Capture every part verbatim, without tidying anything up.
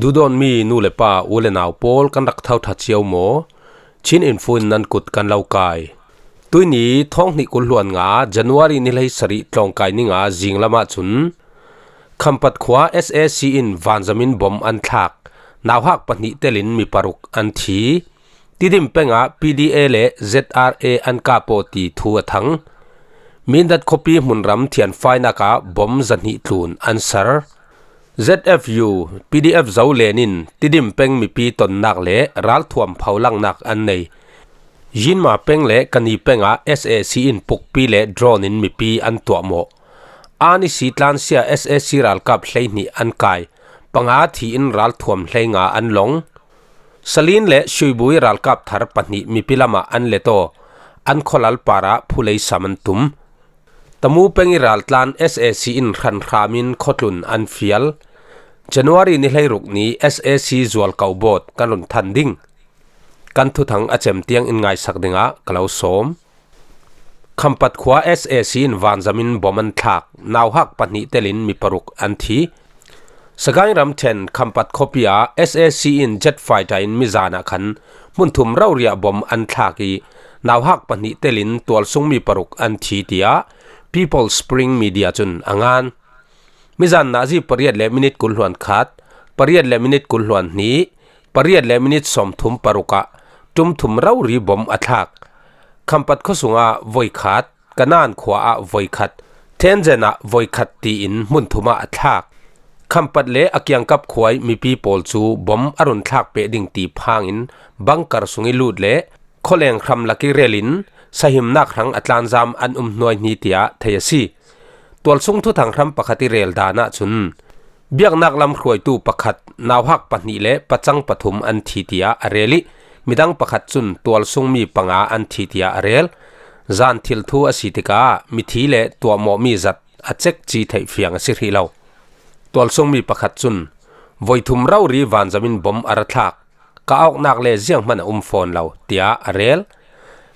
Duhdawtmi nu le pa, u le nau pawl, kan rak tho ṭha cio maw? Chin Info in nan kut kan lo kai. Tuini thawng hnih kul hluan nga January ni hlei sarih tlawngkai ni nga zinglam ah cun Khampat khua S A C in vanzamin bom an thlak, nauhak pahnih telin mi paruk an thi. Tidim peng ah P D A le Z R A an kap aw ti thu a thang. Mindat khuapi hmunram thianfainak ah bom zahnih tlun an ser. Z F U, P D F Zoland in Tidim peng mipi tonnak le ralthuam pholangnak an nei. Yinma peng le Kani peng ah S A C in pukpi le drone in mipi an tuahmawh. Ani si tlansia S A C ralkap hleihnih an kai, panga thi in ralthuam hleinga an lawng. Salin le Shuibui ralkap thar pahnih mipi lamah an let aw, an khualal parah phulei sam an tum. Tamu peng i raltlan S A C in hranhram in khuatlun an fial. January ni hleiruk ni S A C zualko bawt kan run than ding. Kan thuthang a cem tiang in ngaisak dingah ka lo sawm. Khampat khua S A C in vanzamin bom an thlak, nauhak pahnih telin mi paruk an thi. Sagaing ramṭhen Khampat khuapi ah S A C in jet fighter in mizan ah khan hmun thum rori ah bom an thlak i, nauhak pahnih telin tualsungmi paruk an thi, tiah People Spring Media cun a ngan. Mizan nazi pariat le minit kul hluan khat, pariat le minit kul hluan hnih, pariat le minit sawmthum paruk ah ṭum thum rori bom a thlak. Khampat khuasung ah voikhat, Kanan khua ah voikhat, Thenzen ah voikhat tiin hmun thum ah a thlak. Khampat le a kiangkap khua i mipi pawl cu bom a run thlak peh ding ti phangin bunker sung i lut le khualeng hram lak i rel in sahimnak hrang a tlanzam an um hnuaihni tiah thei a si. Tualsung thuthang hram pakhat i rel dan ah cun, biaknak lam hruaitu pakhat, nauhak pahnih le pacang pathum an thi tiah a rel i, midang pakhat cun tualsungmi panga an thi tiah a rel. Zan thil thu a si tikah mithi le tuahmawhmi zat a cekci theih fiang a si hrih lo. Tualsungmi pakhat cun, voi thum rori vanzamin bom a ra thlak, ka awknak le zianghman a um fawn lo, tiah a rel.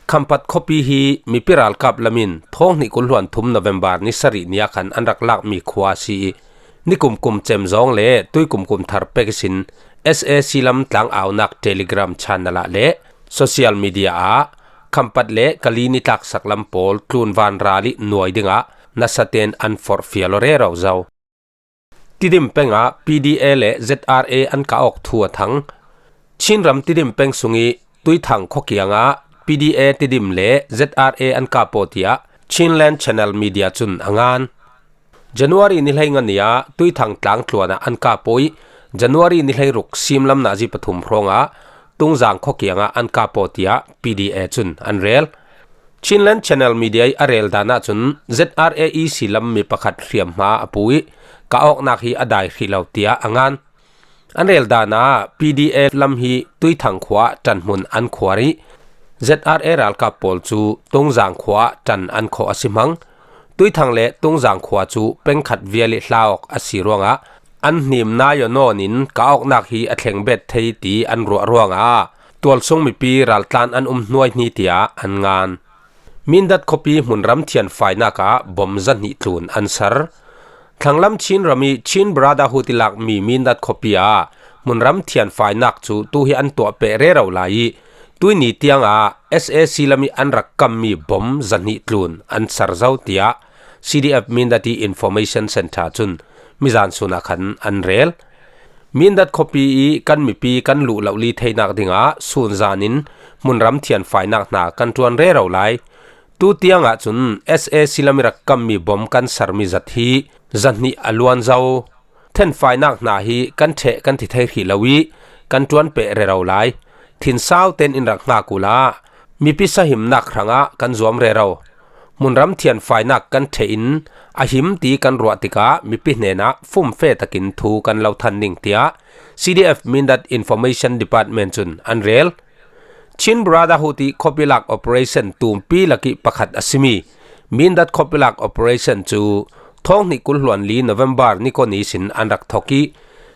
Khampat khuapi hi mipi ralkap lamin thawng hnih kul hluan thum November ni sarih ni ah khan an rak lakmi khua a si i, nikum kum cem zawng le tuikum kum thar pek ihsin S A C lam tlangaunak Telegram channel ah le social media ah Khampat le Kali nitlaksak lam pawl tlunvan ral i nuai dingah nasaten an forhfial aw rero zo. Tidim peng ah P D A le Z R A an kah awk thu a thang. Chinram Tidim peng sung i Tuithang khua kiang ah P D A Tidim le Z R A an kap aw tiah Chinland Channel Media cun a ngan. January ni hleinga ni ah Tuithang tlangtluan ah an kap aw i, January ni hleiruk simlam nazi pathum hrawng ah Tungzang khua kiang ah an kap aw tiah P D A cun an rel. Chinland Channel Media i a rel dan ah cun Z R A E C lam mi pakhat hriamhma a pu i, kah awknak hi a dai hrih lo tiah a ngan. An rel dan ah P D A lam hi Tuithang khua ah ṭanhmun an khuar i, Z R A ralkap pawl cu Tungzang khua ah ṭan an khawh a si hmang. Tuithang le Tungzang khua cu pengkhat vial i hla awk a si ruangah an hnim nai aw nawn in kah awknak hi a thleng bet thei ti an ruah ruangah tualsung mipi raltlan an um hnuaihni tiah an ngan. Mindat khuapi hmunram thianfainak ah bom zahnih tlun an ser. Thlanglam Chinram i Chin Brotherhood i lakmi Mindat khuapi ah hmunram thianfainak cu tu hi an tuah peh rero lai i, tuini tiangah S A C lam i an rak kammi bom zahnih tlun an ser zo tiah C D F Mindat i Information Center cun mizan sun ah khan an rel. Mindat khuapi i kan mipi kan luh lohli theinak dingah sunzan in hmunram thianfainak hna kan ṭuan rero lai. Tu tiangah cun S A C lam i rak kammi bom kan sermi zat hi zahnih a luan zo. Thenfainak hna hi kan ṭheh kan ti thei hrih lo i kan ṭuan peh rero lai. Thinsau ten in rak hngak uhla, mipi sahimnak hrangah kan zuam rero. Hmunram thianfainak kan ṭheh in a him ti kan ruah tikah mipi hnenah fumfe takin thu kan lo than ding, tiah C D F Mindat Information Department cun an rel. Chin Brotherhood i khuapi lak operation tumpi lak i pakhat a simi Mindat khuapi lak operation cu thawng hnih kul hluan li November ni kua ni sin an rak thok i,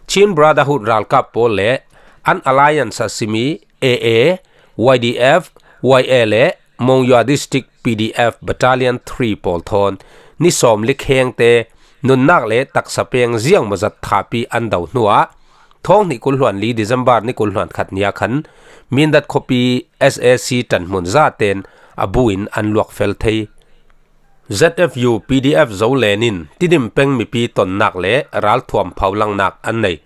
Chin Brotherhood ralkap pawl le an alliance a simi A A, Y D F, Y A le Monywa District P D F Battalion three pawl thawn ni sawm li khengte nunnak le taksa peng ziangmawzat thapi an do hnuah Thawng hnih kul hluan li December ni kul hluan khat ni ah khan Mindat khuapi S A C ṭanhmun zaten a buin an luak fel thei. Z F U P D F Zolen in Tidim peng mipi tonnak le ralthuam pholangnak an nei.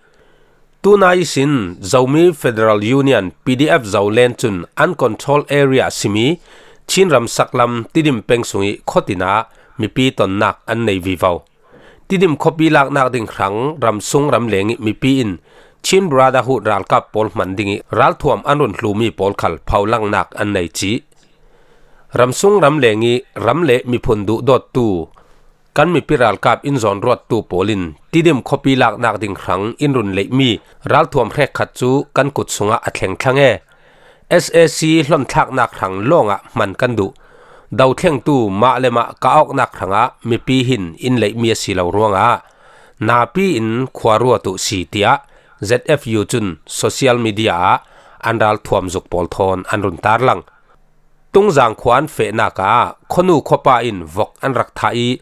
Tunai ihsin Zomi Federal Union P D F Zolen cun uncontrolled area a simi Chin ram saklam Tidim peng sungih khuatin ah mipi tonnak an nei vivo. Tidim khuapi laknak ding hrang ramsung ramleng ih mipi in Chin Brotherhood ralkap pawl hman dingih ralthuam an run hlumi pawl khal pholangnak an nei cih. Ramsung ramleng ih ram le miphun duhdawttu kan mipi ralkap in zawn ruattu pawl in Tidim khuapi laknak ding hrang in run leihmi ralthuam hrekkhat cu kan kut sungah a thleng thlang e. S A C hlawnthlaknak hrang lawngah hman kan duh. Dothlengtu mah le mah kah awknak hrangah mipi hin in leihmi a si lo ruangah napi in khua ruat uh si, tiah Z F U cun social media ah an ralthuam zuk pawl thawn an run tarlang. Tungzang khua an fehnak ah khuanu khuapa in vok an rak thah ih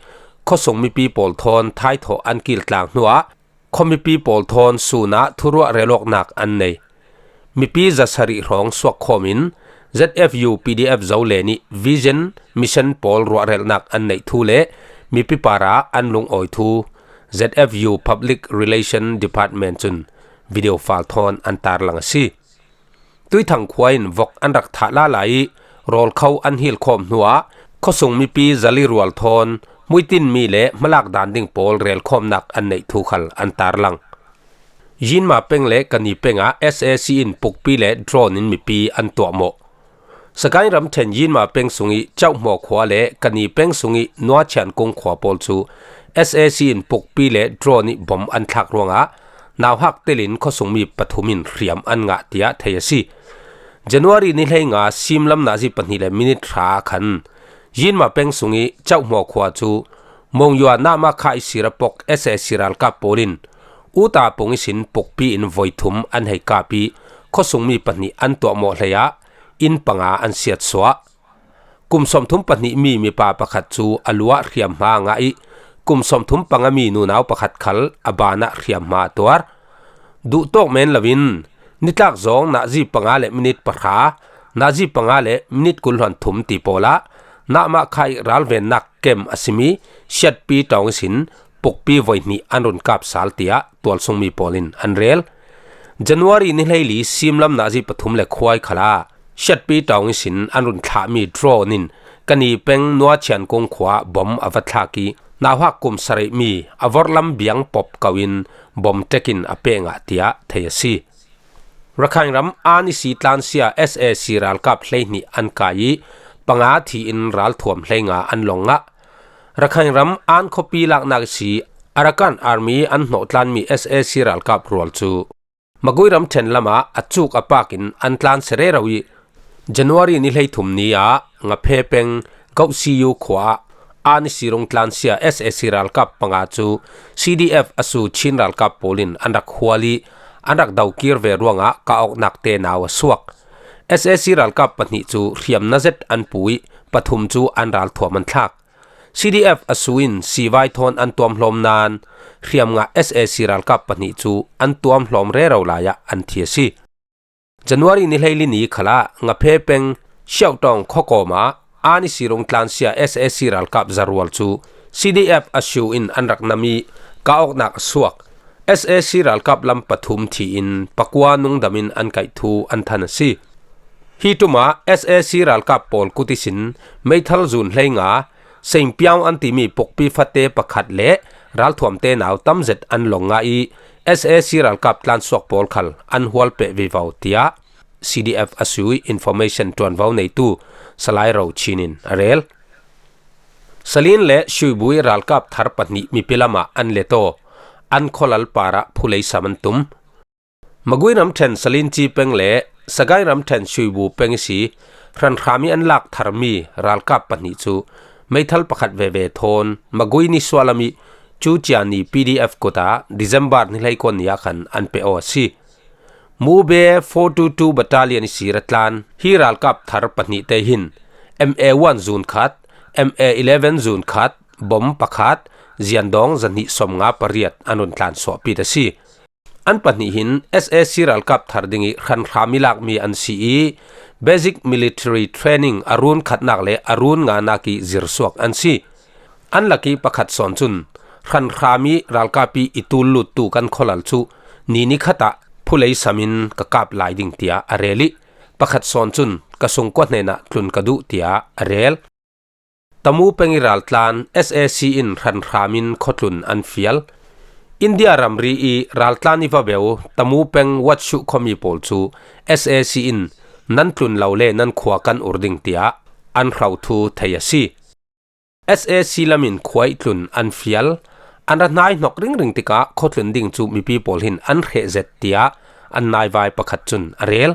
khuasung mipi pawl thawn thaithawh an kiltlang hnuah khuamipi pawl thawn sun ah thuruah relawknak an nei. Mipi zasarih hrawng suakkhawm in Z F U P D F Zolen ih vision mission pawl ruahrelhnak an neih thu le mipi parah an lungawi thu Z F U Public Relation Department cun video file thawn an tarlang a si. Tuithang khua in vok an rak thah lala ih rawlkho an hilkhawm hnuah khuasung mipi zali rual thawn muitinmi le hmalak dan ding pawl relkhawmnak an neih thu khal an tarlang. Yinma peng le Kani peng ah S A C in pukpi le drone in mipi an tuahmawh. Sagaing ramṭhen Yinma peng sungih Chauhmaw khua le Kani peng sungih Nuachian Kung khua pawl cu S A C in pukpi le drone ih bom an thlak ruangah nauhak telin khuasungmi pathum in hriam an ngah, tiah thei a si. January ni hleinga simlam nazi pahnih le minit hra ah khan Yinma peng sungih Chauhmaw khua cu Mongyua Nahma kha ih sirapok S A C ralkap pawl in Uta pung ihsin pukpi in voi thum an hei kap ih khuasungmi pahnih an tuahmawh hleiah inn panga an siatsuah. Kum sawmthum pahnihmi mipa pakhat cu a lu ah hriamhma a ngah ih kum sawmthum pangami nunau pakhat khal a banah hriamhma a tuar. Duhtawk men loin nitlak zawng nazi panga le minit pahra, nazi panga le minit kul hluan thum ti pawlah Nahma kha ih ralvennak kem a simi Siatpi ṭawng ihsin pukpi voi hnih an run kap sal, tiah tualsungmi pawl in an rel. January ni hleili simlam nazi pathum le khuai khalah Siatpi ṭawng ihsin an run thlahmi drone in Kani peng Nuachian Kung khua bom a va thlak ih nauhak kum sareihmi a vorhlam biang pop ko in bom ṭek in a peh ngah, tiah thei a si. Rakhine ram An ihsi tlansia S A C ralkap hleihnih an kai ih panga thi in ralthuam hleinga an long ngah. Rakhine ram An khuapi laknak ihsi Arakan Army an hnawhtlanmi S A C ralkap rual cu Magui ramṭhen lamah a cuk a pak in an tlan si rero ih January ni hleithum ni ah Ngaphe peng Gohsiyu khua ah An ihsi rung tlansia S A C ralkap panga cu C D F a su Chin ralkap pawl in an rak hual ih an rak dokir ve ruangah kah awknak tenau a suak. S A C ralkap pahnih cu hriamnazet an pu ih pathum cu an ralthuam an thlak. C D F a su in sivai thawn an tuamhlawm nain hriamngah S A C ralkap pahnih cu an tuamhlawm rero lai ah an thi a si. January ni hleili ni khalah Ngaphe peng Siauhtawng khuakawm ah An ihsi rung tlansia S A C ralkap zarual cu C D F a su in an rak nam ih kah awknak a suak. S A C ralkap lam pathum thi in pakua nungdam in an kaih thu an than a si. Hi ṭum ah S A C ralkap pawl kut ihsin meithal zun hleinga Sengpiau an timi pukpi fate pakhat le ralthuam tenau tamzet an long ngah ih S A C ralkap tlansuak pawl khal an hual peh vivo, tiah C D F a su ih information ṭuanvo neitu Salai Ro Chin in a rel. Salin le Shuibu ih ralkap thar pahnih mipi lamah an let aw, an khualal parah phulei sam an tum. Magui ramṭhen Salinci peng le Sagaing ramṭhen Shuibu peng ihsi hranhram ih an lak tharmi ralkap pahnih cu meithal pakhat veve thawn Magui nisuahlam ih Cucia ni P D F kut ah December ni hleikuan ni ah khan an pe aw a si. Mube four two two Battalion ihsi ra tlan hi ralkap thar pahnihte hin M A one zun khat, M A eleven zun khat, bom pakhat, ziandawng zahnih sawmnga pariat an run tlan suahpit a si. An pahnih hin S A C ralkap thar ding ih hranhram ih lakmi an si ih, basic military training a run khatnak le a run nganak ih zirsuak an si. An lakih pakhat sawn cun, hranhram ih ralkap ih i tulluttu kan khualal cu ni ni khatah phulei samin ka kap lai ding, tiah a rel ih, pakhat sawn cun ka sungkua hnenah tlun ka duh, tiah a rel. Tamu peng ih raltlan S A C in hranhram in khuatlun an fial. India ramri ih raltlan ih va beu Tamu peng Watshuh khuami pawl cu S A C in nan tlun lo le nan khua kan ur ding, tiah an hro thu thei a si. S A C lamin khua ih tlun an fial. An ra hnai hnok ringring tikah khuatlun ding cu mipi pawl hin an hreh zet, tiah an naivai pakhat cun a rel.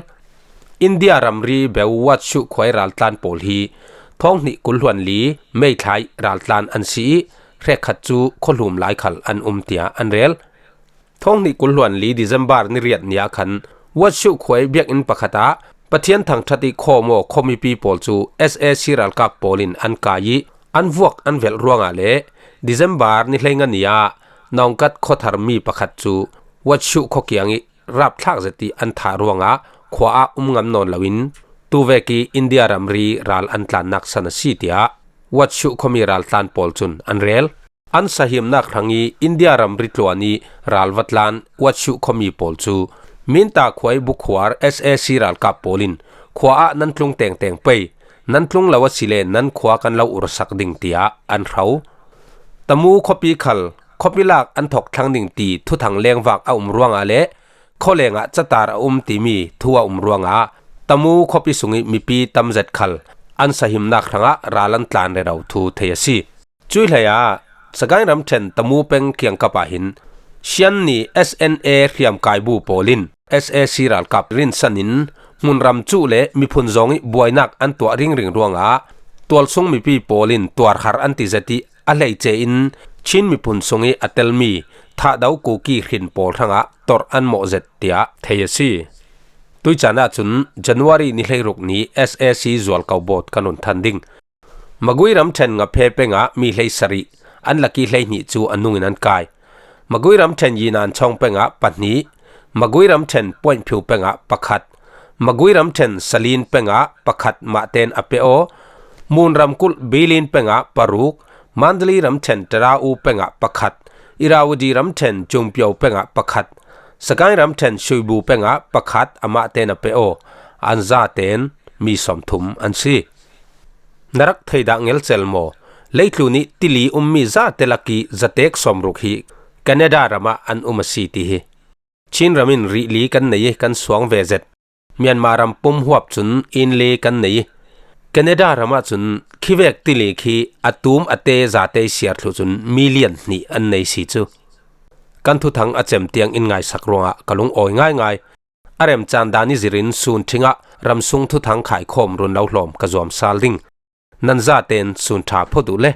India ramri beu Watshuh khua ih raltlan pawl hi thawng hnih kul hluan li May thla ih raltlan an si ih, hrekkhat cu khuahlum lai khal an um, tiah an rel. Thawng hnih kul hluan li December ni riat ni ah khan Watshuh khua ih biakinn pakhat ah Pathian thangṭhat ih khawm aw khuamipi pawl cu S A C ralkap pawl in an kai ih an vuak an velh ruangah le December ni hleinga ni ah Naungkat khuatharmi pakhat cu Watshuh khua kiang ih rapthlak zet ih an thah ruangah khua ah um ngam nawn loin tuvek ih India ramri ral an tlannak san a si, tiah Watshuh khuami raltlan pawl cun an rel. An sahimnak hrang ih India ramri tluan ih ral va tlan Watshuh khuami pawl cu Minta khua ih bukhuar S A C ralkap pawl in khua ah nan tlung tengteng pei, nan tlung lo asile nan khua kan lo ursak ding, tiah an hro. Tamu khuapi khal khuapi lak an thok thlang ding ti thuthang lengvak a um ruangah le khualeng ah catar a um timi thu a um ruangah Tamu khuapi sungih mipi tam zet khal an sahimnak hrangah ral an tlan rero thu thei a si. Cuih hlei ah Sagaing ramṭhen Tamu peng kiangkap ah hin Shan ni S N A hriamkai bu pawl in S A C ralkap rinsan in hmunram cuh le miphun zawng ih buainak an tuah ringring ruangah tualsung mipi pawl in tuarhar an ti zet ih a hleice in Chin miphun sungih a telmi Thahdo Kuki hrin pawl hrangah torh an mawh zet, tiah thei a si. Tuih caan ahcun January ni hleiruk ni S A C zualko bawt kan run than ding. Magui ramṭhen Ngaphe pengah mi hleisarih, an lakih hleihnih cu a nungin an kai. Magui ramṭhen Yinan Chawng pengah pahnih, Magui ramṭhen Puaimphiu pengah pakhat, Magui ramṭhen Salin pengah pakhat mahten a pe aw. Mun ramkulh Bilin pengah paruk, Mandali ramṭhen Tada-U pengah pakhat, Irrawaddy ramṭhen Cungpio pengah pakhat, Sagaing ramṭhen Shuibu pengah pakhat amahten a pe aw. An zaten mi sawmthum an si. Na rak thei dah ngelcel maw? Leitlun ih tili ummi zate lakih zatek sawmruk hi Canada ramah an um a si ti hi. Chin ram in rihli kan nei ih kan suang ve zet. Myanmar ram pum huap cun innli kan nei ih Canada ramah cun khivek tili khi a tum a te zate siar thluh cun million hnih an nei si cu. Kan thuthang a cem tiang in ngaisak ruangah ka lung awi ngaingai. A remcaan dan ih zirin sun ṭhingah ramsung thuthang khaikhawm run lo hlawm ka zuam sal ding. Nan zaten sun ṭha phot uh le